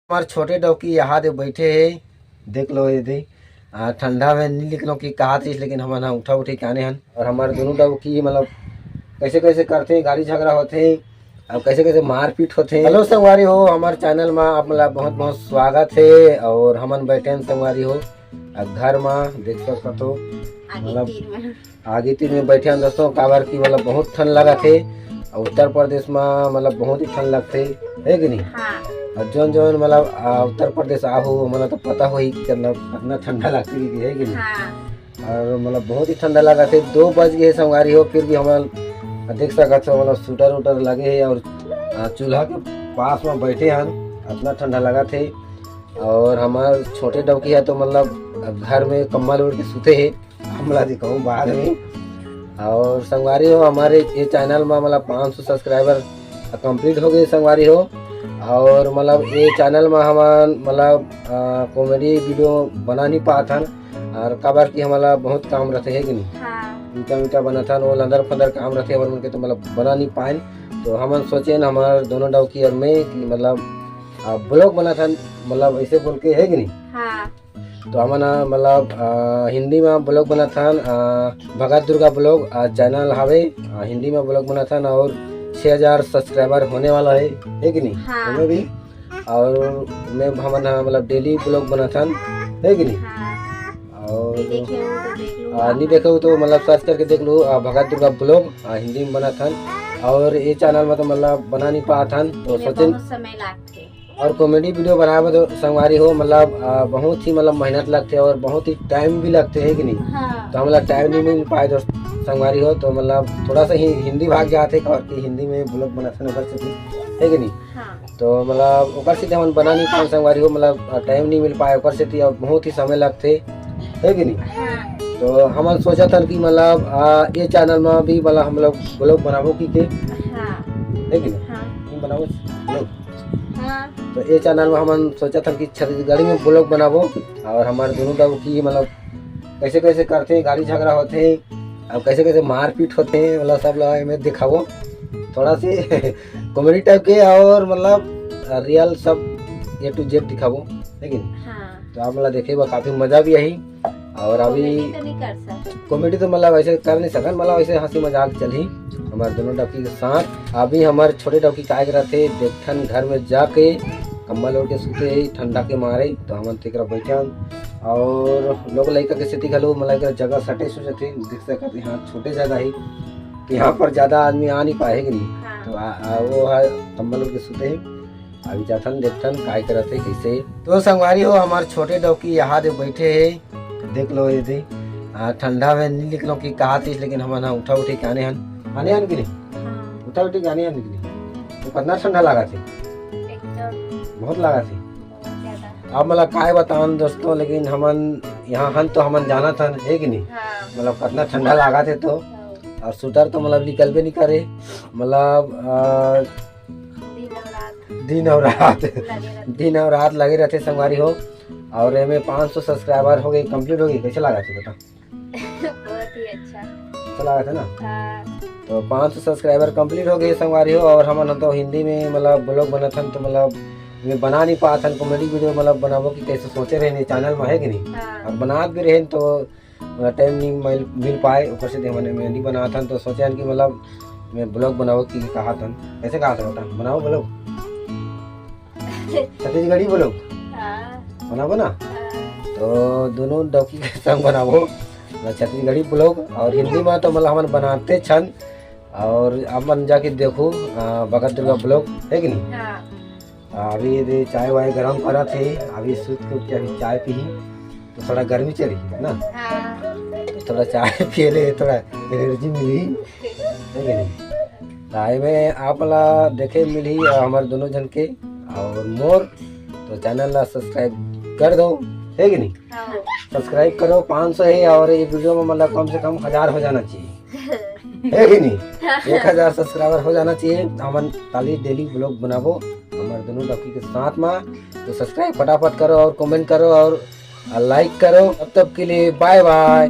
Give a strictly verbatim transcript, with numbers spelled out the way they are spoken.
हमार छोटे डौकी यहाँ दे बैठे हे, देख लो ये दे। आ, ठंडा में नहीं निकलो कि कहा थी, लेकिन हमन ह उठा उठे के आने हन। और हमार दोनों डौकी मतलब कैसे कैसे करते, गाली झगड़ा होते, अब कैसे कैसे मारपीट होते। हेलो संगवारी हो, हमार चैनल में आप मतलब बहुत बहुत स्वागत है। और हमन बैठे हैं संगवारी हो, आ, घर में देख सकत हो, आगे मतलब तीर में। आगे तीर में बैठे हैं दोस्तों, काबर की मतलब बहुत ठंड लगत हे। और उत्तर प्रदेश में मतलब बहुत ही ठंड लगथे, है कि नहीं? हाँ। और जोन जोन मतलब आ, उत्तर प्रदेश आहू, मतलब तो पता होही कि मतलब कितना ठंडा लगथे, है कि नहीं? हाँ। और मतलब बहुत ही ठंडा लगत हे। दो बज गए संगवारी हो, फिर भी हम देख सकत हो मतलब स्वेटर उटर लगे हे और आ, चूल्हा के पास में बैठे हन, इतना ठंडा लगत हे। और हमार छोटे डौकी है तो मतलब घर में कम्बल ओढ़ के सुते हे, हमला दिखाऊं बाद में। और संगवारी हो, हमारे ये चैनल में मतलब पाँच सौ सब्सक्राइबर कंप्लीट हो गए संगवारी हो। और मतलब ये चैनल में हम मतलब कॉमेडी वीडियो बना नहीं पात हन, और काबर कि हमारा बहुत काम रहते है कि नहीं? हाँ। मीठा मीठा बनाथन, वो लंदर फंदर काम रहते हैं, और उनके तो मतलब बना नहीं पाए। तो हमन सोचे न, हमार दोनों डौकी और मैं कि मतलब ब्लॉग बनाथन, मतलब ऐसे बोल के, है कि नहीं? हाँ। तो हमन ह मतलब आ, हिंदी में ब्लॉग बनाथन, आ, भगत दुर्गा ब्लॉग, आ, चैनल हवे, आ, हिंदी में ब्लॉग बनाथन और छः हज़ार सब्सक्राइबर होने वाला है, है कि नहीं? हाँ। हमें भी। और मैं हमन ह मतलब डेली ब्लॉग बनाथन, है कि नहीं? हाँ। और नहीं देखे हो तो देख लो आ, आप। नहीं देखे हो तो मतलब सर्च करके देख लो, आ, भगत दुर्गा ब्लॉग, आ, हिंदी में बनाथन। और ये चैनल में तो मतलब बना नहीं पाथन, तो एमे सोचेन बहुत समय लागथे। और कॉमेडी वीडियो बनावे में तो संगवारी हो मतलब आ, बहुत ही मतलब मेहनत लगथे और बहुत ही टाइम भी लगथे, है कि नहीं? हाँ। तो हमला टाइम नहीं मिल पाए दोस्त संगवारी हो, तो मतलब थोड़ा सा ही हिंदी भाग जाते, और कि हिंदी में ब्लॉग बनाथन ओकर से भी, है कि नहीं? हाँ। तो मतलब ओकर से हमन बना नहीं पाए संगवारी हो, मतलब आ, टाइम नहीं मिल पाए ओकर से, तो अब बहुत ही समय लगथे, है कि नहीं? हाँ। तो हमन सोचत हन कि मतलब आ, ये चैनल में भी मतलब हम लोग ब्लॉग बनाबो की के, हाँ। है कि नहीं? हाँ। नहीं बनाबो ब्लॉग। हाँ। तो ये चैनल में हमन सोचत हन कि छत्तीसगढ़ी में ब्लॉग बनाबो और हमारे दोनों डौकी मतलब कैसे कैसे करथे, गाली झगड़ा होथे, अब कैसे कैसे मारपीट होथे, मतलब सब ला एमे दिखाबो, थोड़ा से कॉमेडी टाइप के और मतलब real sub A to Z दिखाबो, है कि नहीं? हाँ। तो आप मतलब देखे बा काफी मजा भी आही। और अभी कॉमेडी तो नहीं कर सकते। कॉमेडी तो मतलब ऐसे कर नहीं सकन, मतलब ऐसे हंसी मजाक चलही हमारे दोनों डौकी के साथ। अभी हमारे छोटे डौकी काय करत हे, देखथन घर में जाके कम्बल ओढ़ के सुते हे ठंडा के मारे, तो हमन तेकरा बैठन। और लोग लइका के सेती घलो मतलब एकर जगह सटे सोचत हे, देख सकत हे, हाँ, छोटे जगह हे, तो यहाँ पर ज्यादा आदमी आ नहीं पाए, है कि नहीं? हाँ। तो आ, आ, वो है कम्बल ओढ़ के सुते हे। अभी जाथन देखथन काय करत हे, कैसे। तो संगवारी हो, हमार छोटे डौकी यहाँ दे बैठे हे, देख लो ये दे। आ, ठंडा में नहीं निकलो कि कहा थी, लेकिन हमन ह उठा उठे के आने हन, आने हन कि नहीं? हाँ। उठा उठे के आने हन कि नहीं? तो कितना ठंडा लगा थे? एकदम। बहुत लगा थे। बहुत ज्यादा। अब मतलब काय बतान दोस्तों, लेकिन हमन यहाँ हन तो हमन जानत हन, है कि नहीं? हाँ। मतलब कितना ठंडा लगा थे तो। हाँ। और स्वेटर तो मतलब निकलबे नहीं करे, मतलब आ, दिन और रात। दिन और रात। लगे रहते। दिन और रात लगे रहते संगवारी हो। और एमे पाँच सौ सब्सक्राइबर हो गए, कंप्लीट हो गए, कैसे लगा थे बता? बहुत ही अच्छा। अच्छा लगा था ना? हाँ। तो पाँच सौ सब्सक्राइबर कंप्लीट हो गए संगवारी हो। और हमन तो हिंदी में मतलब ब्लॉग बनाथन, तो मतलब मैं बना नहीं पाथन कॉमेडी वीडियो, मतलब बनाबो कि कैसे सोचे रहे चैनल में, है कि नहीं? हाँ। और बनात भी रहे तो टाइम नहीं मिल, मिल पाए, ऊपर से हमन में नहीं बनाथन, तो सोचे हन कि मतलब मैं ब्लॉग बनाबो कि कहा थन, कैसे कहा था बता, बनाओ ब्लॉग। छत्तीसगढ़ी ब्लॉग। हाँ। बनाबो ना? हाँ। तो दोनों डौकी के संग बनाबो, मतलब छत्तीसगढ़ी ब्लॉग और हिंदी में तो मतलब हमन बनाते छन। और अपन जाके देखो आ, भगत दुर्गा ब्लॉग, है कि नहीं? हाँ। अभी ये दे चाय वाय गरम करत हे, अभी सुत के उठ के अभी चाय पीही, तो थोड़ा गर्मी चढ़ी ना। हाँ। तो थोड़ा चाय पिए ले थोड़ा एनर्जी मिली, है कि नहीं? चाय में आप ला देखे मिली आ, हमारे दोनों जन के और मोर। तो चैनल ला सब्सक्राइब कर दो, है कि नहीं? हाँ। सब्सक्राइब करो, पाँच सौ है और ये वीडियो में मतलब कम से कम हजार हो जाना चाहिए, है कि नहीं? एक हजार सब्सक्राइबर हो जाना चाहिए। हमन ताली डेली ब्लॉग बनाबो हमारे दोनों डौकी के साथ में। तो सब्सक्राइब फटाफट करो और कमेंट करो और लाइक करो। तब तक के लिए बाय बाय।